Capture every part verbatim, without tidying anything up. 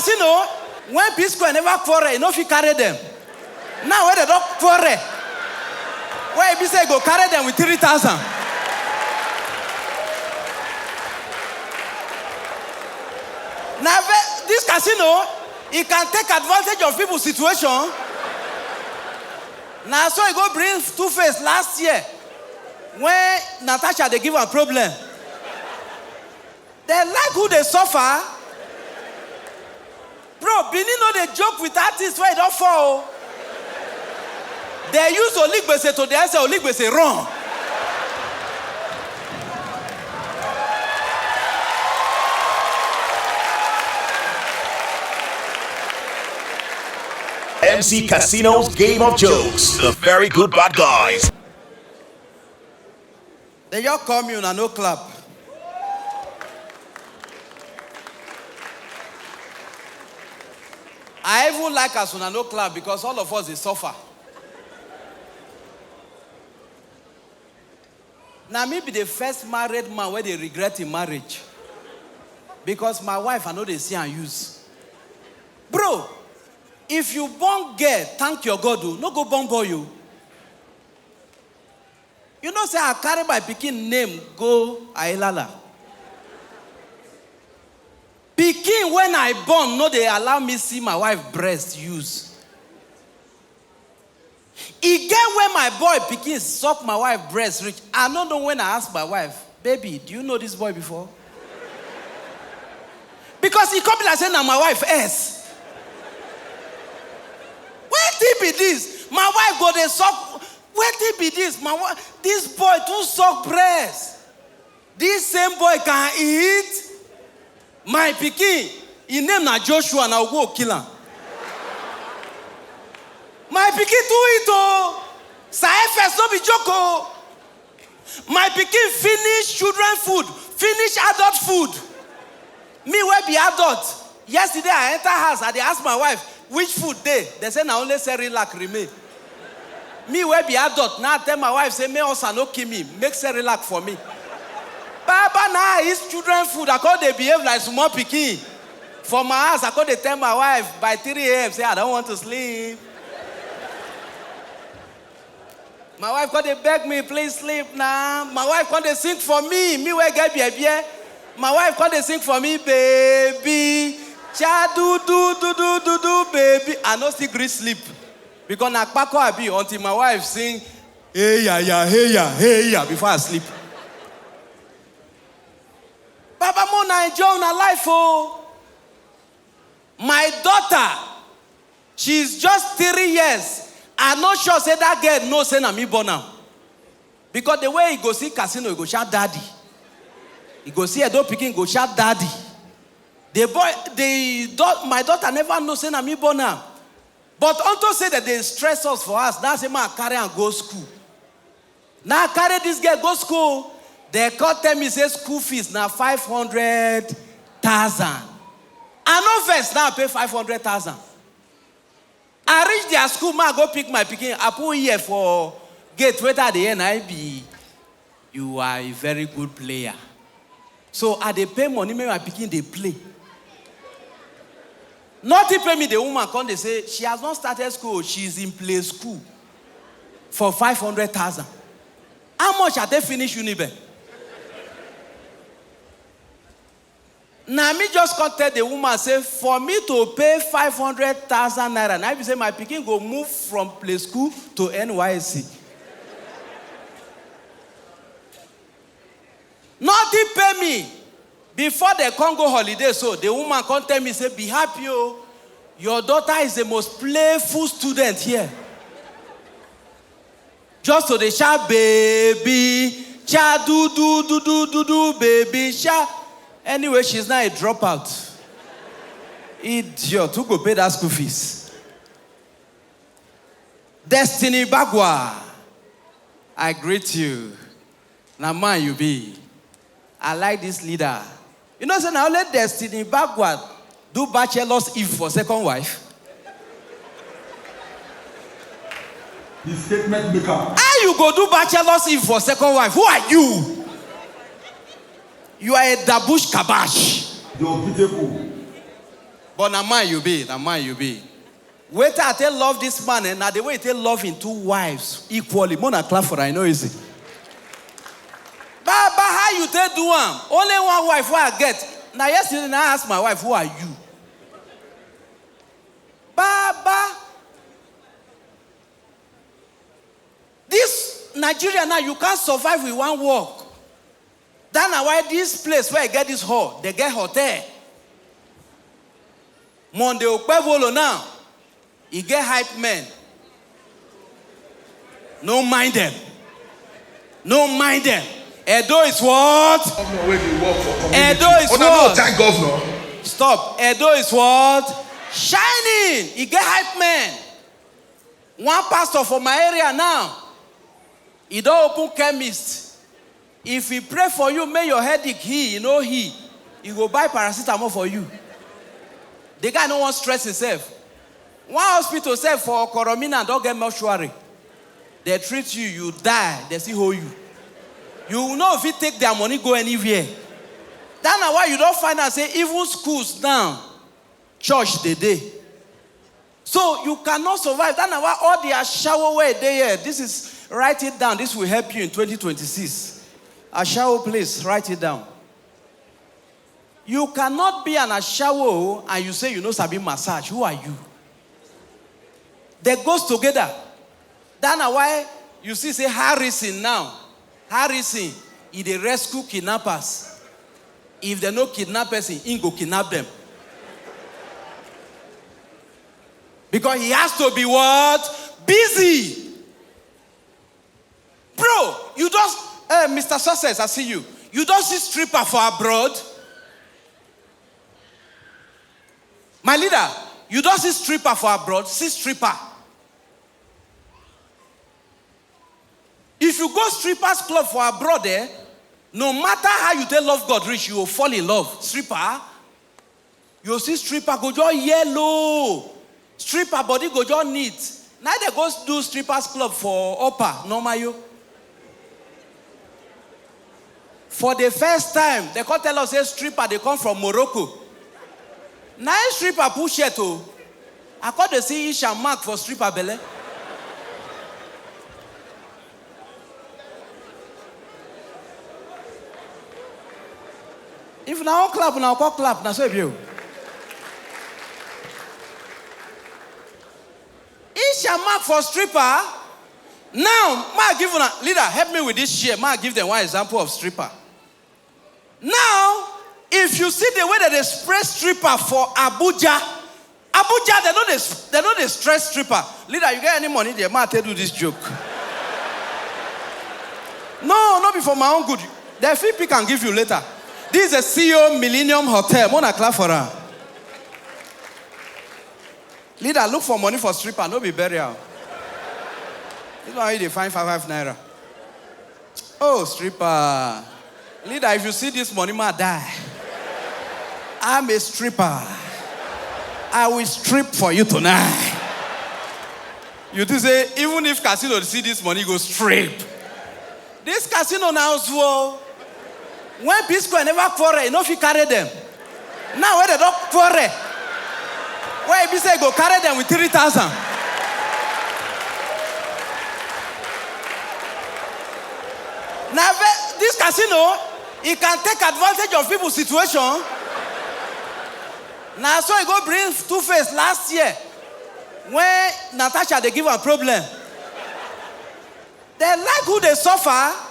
Casino, when P Square never quarrel, e no fit carry them. Now wey dem don quarrel, wey e be say e go carry them with three thousand. Na ve- this casino, e can take advantage of people situation. Na so e go bring Two Face last year when Natasha dey give am problem. Dem like who dey suffer. Bro, Benin no dey joke with artist wey don fall o. Dem use Oligbese to the extent Oligbese run. M C Casino's Game of Jokes, the Very Good Bad Guys. Dem just call me, una no clap. I even like as una no clap because all of us dey suffer. Na me be the first married man wey dey regret im marriage because my wife I no dey see am use. Bro, if you born girl, thank your God o, no go born boy o. You know say I carry my pikin name go Ailala. Pikin when I born no dey allow me see my wife breast use. E get when my boy pikin suck my wife breast reach, I no know when I ask my wife, "Baby, do you know this boy before?" Because e come be like say na my wife S. Wetin be this? My wife go dey suck. Wetin be this? My wife, this boy too suck breast. This same boy can eat. My pikin, him name na Joshua, na Ogo kill am. My pikin too eat o. Saefes no be joke o. My pikin finish children food, finish adult food. Me wey be adult, yesterday I enter house, I dey ask my wife which food dey. Dem say na only Cerelac remain. Me wey be adult, now I tell my wife say make ulcer no kill me, make Cerelac for me. Baba, now I eat children food, I come dey behave like small pikin. For my house, I come dey tell my wife by three a m say I don't want to sleep. My wife come dey beg me, "Please sleep now." My wife come dey sing for me, me wey get bie bie. My wife come dey sing for me, "Baby, cha do do do do do do, baby." I no still gree sleep because na kpako I be until my wife sing, "Hey ya ya, hey ya, hey ya," before I sleep. Baba, mo na enjoy una life o. My daughter, she's just three years. I no sure say that girl know say na me born am. Because the way he go see casino, he go shout daddy. He go see Edo pikin, go shout daddy. The boy, the da- my daughter never know say na me born am. But unto say that they stress us for us, that's a man carry and go school. Now I carry this girl go school. They come tell me say school fees na five hundred thousand. I no vex, now I pay five hundred thousand. I reach their school, ma go pick my pikin. I put ear for gate, whether the N I B. You are a very good player. So I dey pay money, make my pikin dey play. Nothing pay me, the woman come dey say she has not started school, she's in play school for five hundred thousand. How much I take finish Uniben? Na me just come tell the woman say for me to pay five hundred thousand naira, na be say my pikin go move from play school to N Y S C. Nothing pay me. Before they come go holiday, so the woman come tell me say, "Be happy o, your daughter is the most playful student here." Just to dey shout, "Baby, cha do do do do do do, baby cha." Anyway, she's now a dropout. Idiot, who go pay that school fees? Destiny Bagwa, I greet you. Na man you be. I like this leader. You know say na only Destiny Bagwa do bachelor's eve for second wife. The statement maker. How you go do bachelor's eve for second wife? Who are you? You are a dabush kabash. The unbeatable. But na man you be, na man you be. Wetin I take love this man, eh, na the way he take love him two wives equally. Make una clap for am, e no easy. Baba, how you take do am? Only one wife wey I get. Na yesterday na I ask my wife, "Who are you?" Baba, this Nigeria now, you can't survive with one work. That na why this place where I get this hall, they get hotel. Monday Okpebholo now, e get hype men. No mind them. No mind them. Edo is what? Governor wey dey work for community. Edo is what? Una no thank governor. Stop. Edo is what? Shining. E get hype men. One pastor for my area now, he don open chemist. If he pray for you, make your headache heal, e no heal, he go buy paracetamol for you. The guy no wan stress himself. One hospital sef for Okoromina don get mortuary. They treat you, you die, they still hold you. You no fit take their money go anywhere. That na why you don find out say even schools now, church dey dey. So you cannot survive. That na why all the ashawo wey dey here, this is, write it down. This will help you in twenty twenty-six. Ashawo, please write it down. You cannot be an ashawo and you say you no sabi massage. Who are you? They goes together. That na why you see say Harrison now, Harrison, he dey rescue kidnappers. If they no kidnap person, he go kidnap them. Because he has to be what? Busy. Bro, you just, eh, Mister Success, I see you. You don see stripper for abroad? My leader, you don see stripper for abroad? See stripper. If you go strippers club for abroad, eh, no matter how you take love God reach, you will fall in love. Stripper, you see stripper go just yellow. Stripper body go just neat. Now they go do strippers club for Upper Normayo. For the first time, they come tell us say stripper dey come from Morocco. Na him stripper push shirt o. I come dey see Isha mark for stripper belle. If una wan clap, una come clap, na so e be o. Isha mark for stripper. Now, ma give una, leader, help me with this share. Ma give them one example of stripper. Now, if you see the way that they spray stripper for Abuja, Abuja, they no dey, they no dey stress stripper. Leader, you get any money there? Ma take do this joke. No, no be for my own good. They fit pick and give you later. This is a C E O Millennium Hotel. Make una clap for am. Leader, look for money for stripper, no be burial. This one you dey find five, five naira. Oh, stripper. Leader, if you see this money, ma die. I'm a stripper. I will strip for you tonight. You think say, even if casino see this money, go strip. This casino now, so when P Square never quarrel, e no fit carry them. Now when they don quarrel, where e be say e go carry them with three thousand. Now ve-, this casino, e can take advantage of people situation. Now so e go bring Two Face last year when Natasha dey give am problem. They like who dey suffer.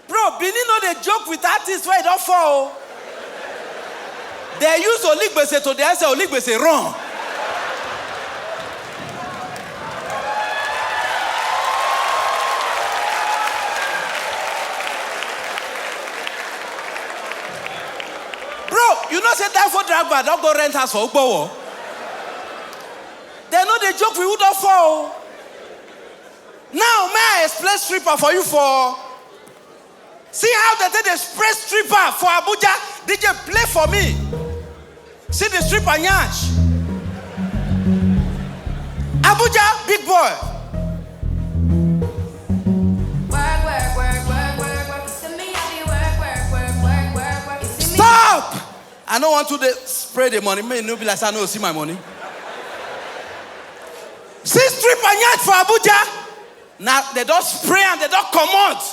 Bro, Benin no dey joke with artists wey don fall o. They use Oligbese to the extent Oligbese run. Bro, you know say Dafo Dragba don go rent house for Ugbowo. They no dey joke with who don fall o. Now, may I explain stripper for you for? See how they take dey spray stripper for Abuja. D J, play for me. See the stripper nyash. Abuja, big boy. Stop! I no want to dey spray the money. May no be like say I no see my money. See stripper yansh for Abuja. Now they don't spray and they don't comot.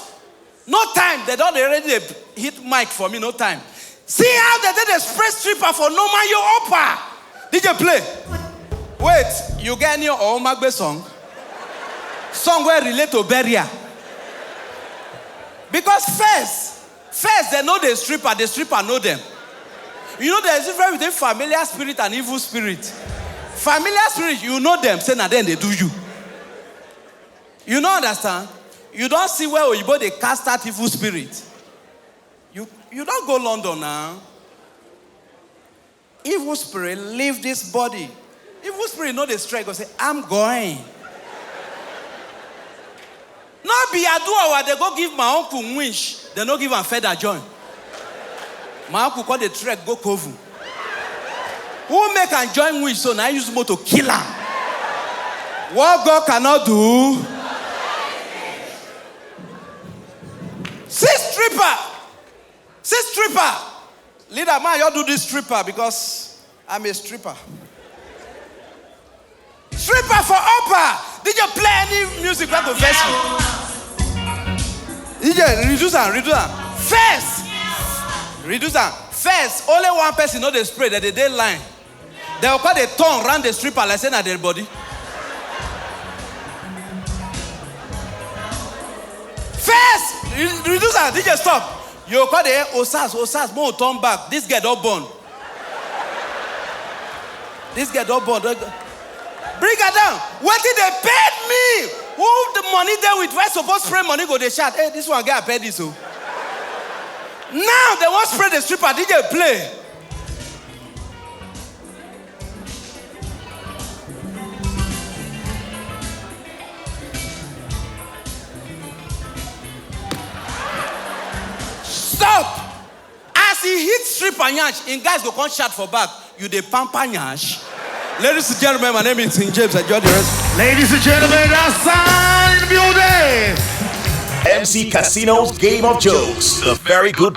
No time. They don't already dey hit mic for me. No time. See how they did the spray stripper for no man you upper. D J play. Wait, you get any Omagbe song? Song where relate to burial. Because first, first they know the stripper, the stripper know them. You know there is a difference between familiar spirit and evil spirit. Familiar spirit, you know them, say na then they do you. You no understand? You don't see where Oyibo they cast out evil spirit. You you don't go London now. Evil spirit leave this body. Evil spirit know the strike go say, "I'm going." No be Aduawa they go give my uncle wish. They no give am feather join. My uncle call the trek go Kovu. Who make am join wish so now use motor kill am. What God cannot do. See stripper. See stripper. Leader man, you do this stripper because I'm a stripper. Stripper for upper. D J play any music wey go vex you. D J reduce am, reduce am. First, reduce am. First, only one person know the spray that they dey line. They will call the tongue round the stripper like say na their body. First, re- reduce am. D J stop. You call the Osas, Osas, mo turn back. This girl don't born. This girl don't born. Don't- Bring her down. What did they paid me? Who the money there with? Why suppose spray money go they shout? Hey, this one get paid this so. Now they want spray the stripper. D J play. Stop! As he hit stripper yansh, in guys go come shout for back. You dey pamper yansh? Ladies and gentlemen, my name is King James. Enjoy the rest. Ladies and gentlemen, outside the building. M C Casino's Game of Jokes. The very good